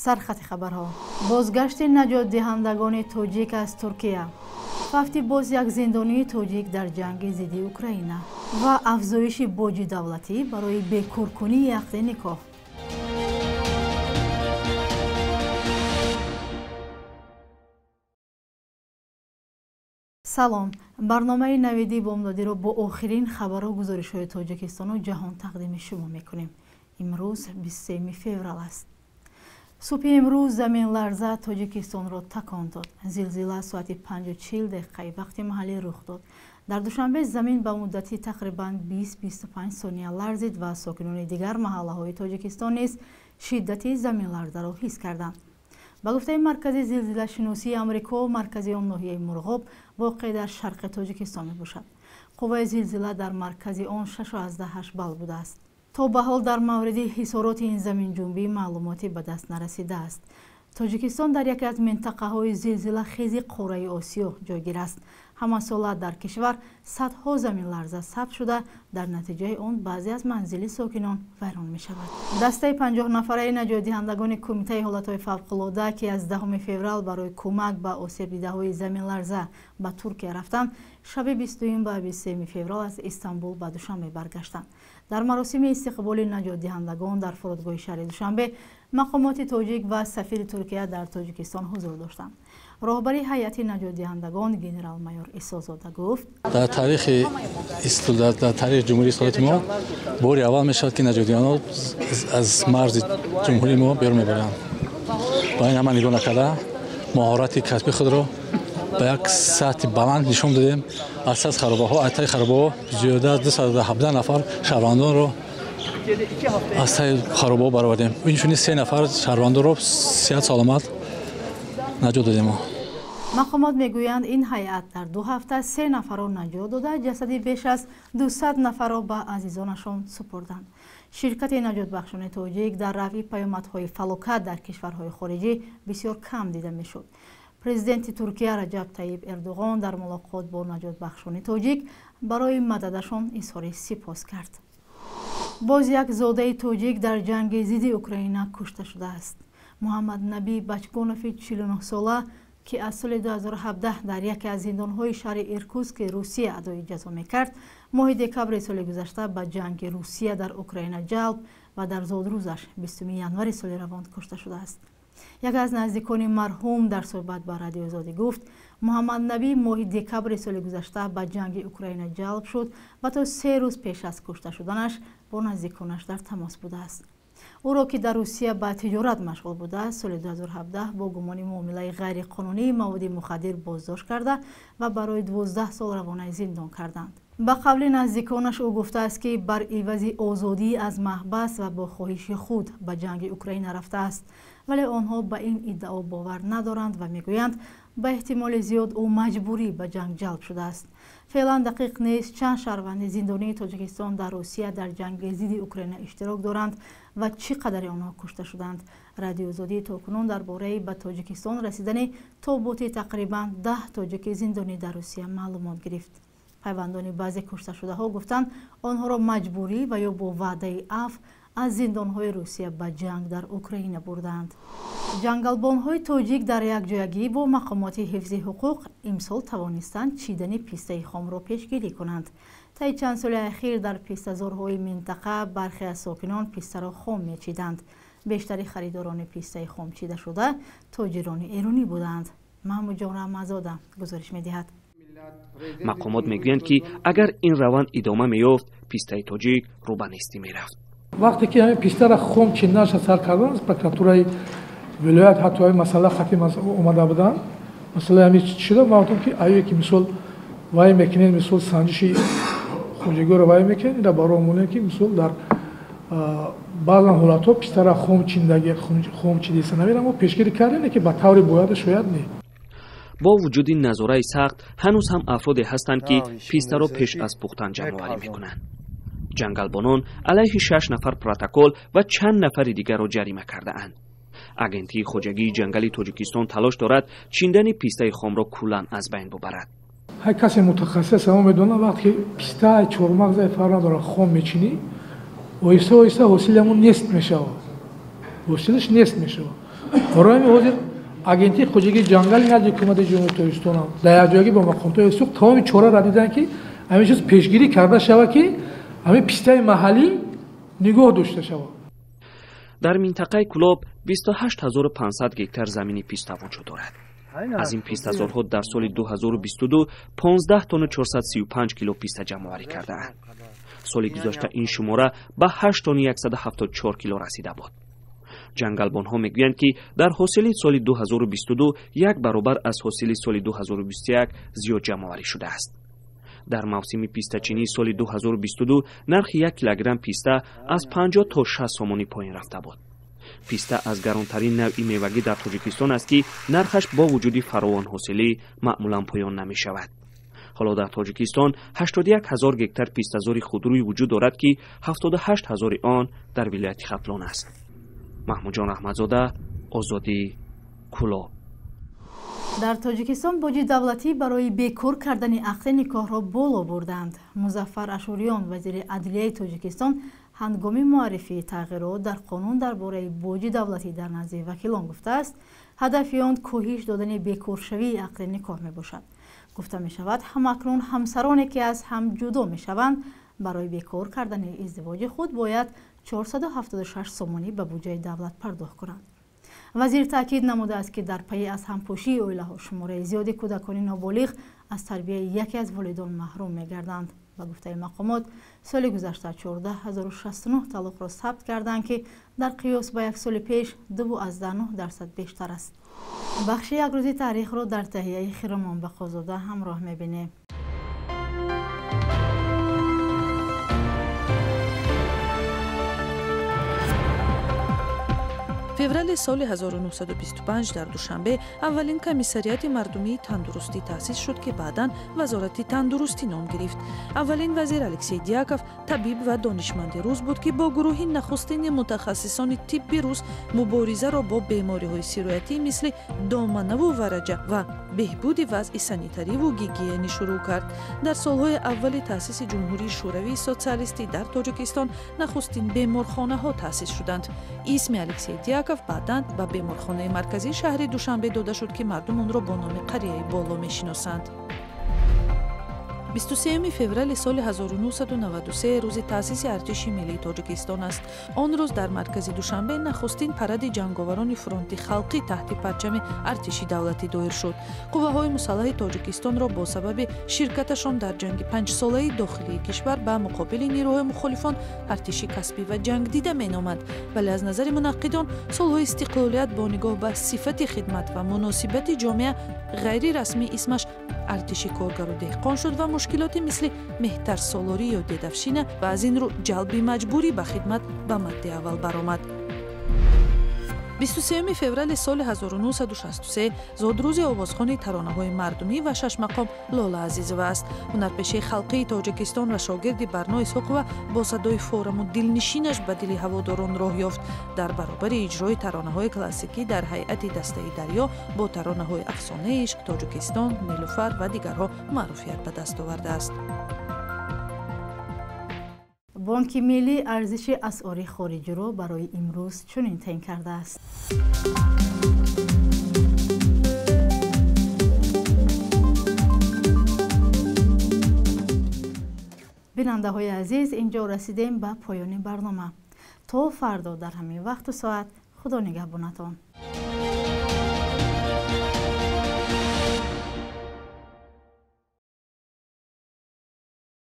Сархати хабарҳо. Бозгашти наҷотдиҳандагони тоҷик аз Туркия. Фавти боз як зиндонии тоҷик дар ҷанги зидди Украина ва афзоиши боҷи давлатӣ барои бекоркунии ақди никоҳ. Салом. Барномаи навиди бомдодиро бо охирин хабару гузоришҳои Тоҷикистону ҷаҳон тақдими шумо мекунем. Имрӯз 23 феврал аст. Субҳи имрӯз заминларза Тоҷикистонро такон дод. Зилзила соати 5:40 дақиқаи вақти маҳаллӣ рух дод. Дар Душанбе замин ба муддати тақрибан 20-25 сония ларзид ва сокинони дигар маҳаллаҳои Тоҷикистон низ шиддати заминларзаро ҳис карданд. Ба гуфтаи Маркази зилзилашиносии Амрико, маркази он ноҳияи Мурғоб воқеъ дар шарқи Тоҷикистон мебошад. Қувваи зилзила дар маркази он 6,8 балл будааст. То ба ҳол дар мавриди ҳисороти ин заминҷунбӣ маълумоте ба даст нарасидааст. Тоҷикистон дар яке аз минтақаҳои зилзилахези қораи Осиё ҷойгир аст. Ҳамасола дар кишвар садҳо заминларза сабт шуда, дар натиҷаи он баъзе аз манзили сокинон вайрон мешавад. Дастаи 50 нафараи наҷотдиҳандагони Кумитаи ҳолатҳои фавқулода, ки аз 10 феврал барои кӯмак ба осебдидаҳои заминларза ба Туркия рафтанд, шаби 22 ба 23 феврал аз Истанбул ба Душанбе баргаштанд. Дар маросими истиқболи наҷотдиҳандагон дар фурудгоҳи шаҳри Душанбе мақомоти тоҷик ва сафири Туркия дар Тоҷикистон ҳузур доштанд. Роҳбари ҳайати наҷотдиҳандагон генерал-майор Исозода гуфт: дар таърихи ҷумҳурии исломии мо бори аввал мешавад, ки наҷотдиҳандагон аз марзи ҷумҳурии мо берун мебаранд. Ба ин ҳама нигоҳ накарда, маҳорати касби худро ба як сатҳи баланд нишон додем. Аз сад харобаҳо, аз таи харобаҳо зиёда аз 217 нафар шаҳрвандонро аз таи харобаҳо баровардем. Инчунин 3 нафар шаҳрвандонро сиҳат саломат наҷот додем. Мақомот мегӯянд, ин ҳайат дар 2 ҳафта 3 нафарро наҷот дода, ҷасади беш аз 200 нафарро ба азизонашон супурданд. Ширкати наҷотбахшони тоҷик дар рафъи паёмадҳои фалокат дар кишварҳои хориҷӣ бисёр кам дида мешуд. Президенти Туркия Раҷаб Тайиб Эрдоғон дар мулоқот бо наҷотбахшони тоҷик барои мададашон изҳори сипос кард. Боз як зодаи тоҷик дар ҷанги зидди Украина кушта шудааст. Муҳаммаднабӣ Бачгонови 49 сола, ки аз соли 2017 дар яке аз зиндонҳои шаҳри Иркутски Русия адои ҷазо мекард, моҳи декабри соли гузашта ба ҷанги Русия дар Украина ҷалб ва дар зодрӯзаш 20 январи соли равон кушта шудааст. Яке аз наздикони марҳум дар суҳбат ба Радиои Озодӣ гуфт, Муҳаммаднабӣ моҳи декабри соли гузашта ба ҷанги Украина ҷалб шуд ва то 3 рӯз пеш аз кушта шуданаш бо наздиконаш дар тамос будааст. Ӯро, ки дар Русия ба тиҷорат машғул будааст, соли 2017 бо гумони муомилаи ғайриқонунии маводи мухаддир боздошт карда ва барои 12 сол равонаи зиндон карданд. Ба қавли наздиконаш, ӯ гуфтааст, ки бар ивази озодӣ аз маҳбас ва бо хоҳиши худ ба ҷанги Украина рафтааст, вале онҳо ба ин иддао бовар надоранд ва мегӯянд, ба эҳтимоли зиёд ӯ маҷбурӣ ба ҷанг ҷалб шудааст. Феълан дақиқ нест, чанд шаҳрванди зиндонии Тоҷикистон дар Русия дар ҷанги зидди Украина иштирок доранд ва чӣ қадаре онҳо кушта шуданд. Радиои Озодӣ то кунун дар бораи ба Тоҷикистон расидани тобути тақрибан 10 тоҷики зиндонӣ дар Русия маълумот гирифт. Пайвандони баъзе кушташудаҳо гуфтанд, онҳоро маҷбурӣ ва ё бо ваъдаи афв аз зиндонҳои Русия ба ҷанг дар Украина бурданд. Ҷангалбонҳои тоҷик дар якҷоягӣ бо мақомоти ҳифзи ҳуқуқ имсол тавонистанд чидани пистаи хомро пешгирӣ кунанд. Таи чанд соли ахир дар пистазорҳои минтақа бархе аз сокинон пистаро хом мечиданд. Бештари харидорони пистаи хом чидашуда тоҷирони эронӣ буданд. Маҳмудҷон Раҳматзода гузориш медиҳад. Мақомот мегӯянд, ки агар ин раванд идома меёфт, пистаи тоҷик рӯ ба нестӣ мерафт. Вақте ки ҳамин пистара хом чинданаша сар кардан, прокуратураи вилоят ҳатто ҳамин масъала хати омада буданд. Масъалаи ҳамин шуда, ма гуфтам, ки ае ки мисол вай мекунед, мисол санҷиши хоҷагиро вай мекунед, ира барои монем, ки мисол дар баъзан ҳолатҳо пистара хом чиндаги, хом чидиса намерам. Мо пешгирӣ кардем, ки ба таври бояда шояд не. Бо вуҷуди назораи сахт, ҳанӯз ҳам афроде ҳастанд, ки пистаро пеш аз пухтан ҷамъоварӣ мекунанд. Ҷангалбонон алайҳи шаш нафар протокол ва чанд нафари дигарро ҷарима кардаанд. Агентии хоҷагии ҷангали Тоҷикистон талош дорад чиндани пистаи хомро куллан аз байн бубарад. Ҳар касе мутахассис ама медонад, вақте ки писта, чормағза, фарқ надорад, хом мечинӣ, оҳиста оҳиста ҳосили ҳамон нест мешавад, ҳосилаш нест мешавад. Барои ҳамин ҳозир агентии хоҷагии ҷангали назди ҳукумати Ҷумҳурии Тоҷикистон дар якҷоягӣ бо мақомотҳои суғд тамоми чораро диданд, ки ҳамин чиз пешгирӣ карда шавад, ки ҳамин пистаи маҳаллӣ нигоҳ дошта шавад. Дар минтақаи Кӯлоб 28500 гектар замини писта вуҷуд дорад. Аз ин пистазорҳо дар соли 2022 15 тонна 435 кило писта ҷамъоварӣ кардаанд. Соли гузашта ин шумора ба 8 тонна 174 кило расида буд. Ҷангалбонҳо мегӯянд, ки дар ҳосили соли 2022 як баробар аз ҳосили соли 2021 зиёд ҷамъоварӣ шудааст. Дар мавсими пистачинии соли 2022 нархи 1 килограмм писта аз 50 то 60 сомонӣ поин рафта буд. Писта аз гаронтарин навъи мевагӣ дар Тоҷикистон аст, ки нархаш бо вуҷуди фаровонҳосилӣ маъмулан поён намешавад. Ҳоло дар Тоҷикистон 81 ҳазор гектар пистазори худрӯй вуҷуд дорад, ки 78 ҳазори он дар вилояти Хатлон аст. Маҳмудҷон Аҳмадзода, Озодӣ, Кӯлоб. Дар Тоҷикистон боҷи давлатӣ барои бекор кардани ақди никоҳро боло бурданд. Музаффар Ашуриён, вазири адлияи Тоҷикистон, ҳангоми муаррифии тағйирот дар қонун дар бораи боҷи давлатӣ дар назди вакилон гуфтааст, ҳадафи он коҳиш додани бекоршавии ақди никоҳ мебошад. Гуфта мешавад, ҳамакнун ҳамсароне, ки аз ҳам ҷудо мешаванд, барои бекор кардани издивоҷи худ бояд 476 сомонӣ ба буҷаи давлат пардохт кунанд. Вазир таъкид намудааст, ки дар пайи аз ҳампӯшии оилаҳо шумораи зиёди кӯдакони ноболиғ аз тарбияи яке аз волидон маҳрум мегарданд. Ба гуфтаи мақомот, соли гузашта 14069 талоқро сабт карданд, ки дар қиёс ба як соли пеш 2,9% бештар аст. Бахши якрӯзи таърихро дар таҳияи Хиромон Бақозода ҳамроҳ мебинем. Феврали соли 1925 дар Душанбе аввалин комиссариати мардумии тандурустӣ таъсис шуд, ки баъдан Вазорати тандурустӣ ном гирифт. Аввалин вазир Алексей Дьяков табиб ва донишманди рус буд, ки бо гурӯҳи нахустини мутахассисони тибби рус муборизаро бо бемориҳои сироятӣ мисли доманаву вараҷа ва беҳбуди вазъи санитариву гигиенӣ шурӯъ кард. Дар солҳои аввали таъсиси Ҷумҳурии Шӯравии Социалистӣ дар Тоҷикистон нахустин беморхонаҳо таъсис шуданд. Исми Алексей Дьяков баъдан ба беморхонаи марказии шаҳри Душанбе дода шуд, ки мардум онро бо номи Қарияи Боло мешиносанд. 23 феврали соли 1993 рӯзи таъсиси артиши миллии Тоҷикистон аст. Он рӯз дар маркази Душанбе нахустин паради ҷанговарони фронти халқӣ таҳти парчами артиши давлатӣ доир шуд. Қувваҳои мусаллаҳи Тоҷикистонро бо сабаби ширкаташон дар ҷанги панҷсолаи дохилии кишвар ба муқобили нерӯҳои мухолифон артиши касбӣ ва ҷангдида меноманд. Вале аз назари мунаққидон солҳои истиқлолият бо нигоҳ ба сифати хидмат ва муносибати ҷомеа ғайрирасмӣ исмаш артиши коргару деҳқон шуд ва мушкилоти мисли меҳтарсолорӣ ё дедовщина ва аз ин рӯ ҷалби маҷбурӣ ба хидмат ба мадди аввал баромад. 23 феврали соли 1963 зодрӯзи овозхони таронаҳои мардумӣ ва шашмақом Лола Азизова аст. Ҳунарпешаи халқии Тоҷикистон ва шогирди Барно Исҳоқова бо садои фораму дилнишинаш ба дили ҳаводорон роҳ ёфт. Дар баробари иҷрои таронаҳои классикӣ дар ҳайати дастаи дарё бо таронаҳои Афсонаи ишқ, Тоҷикистон, Нилуфар ва дигарҳо маъруфият ба даст овардааст. Бонки миллӣ арзиши асъори хориҷиро барои имрӯз чунин таъин кардааст. Бинандаҳои азиз, инҷо расидем ба поёни барнома. То фардо дар ҳамин вақту соат Худо нигаҳбонатон.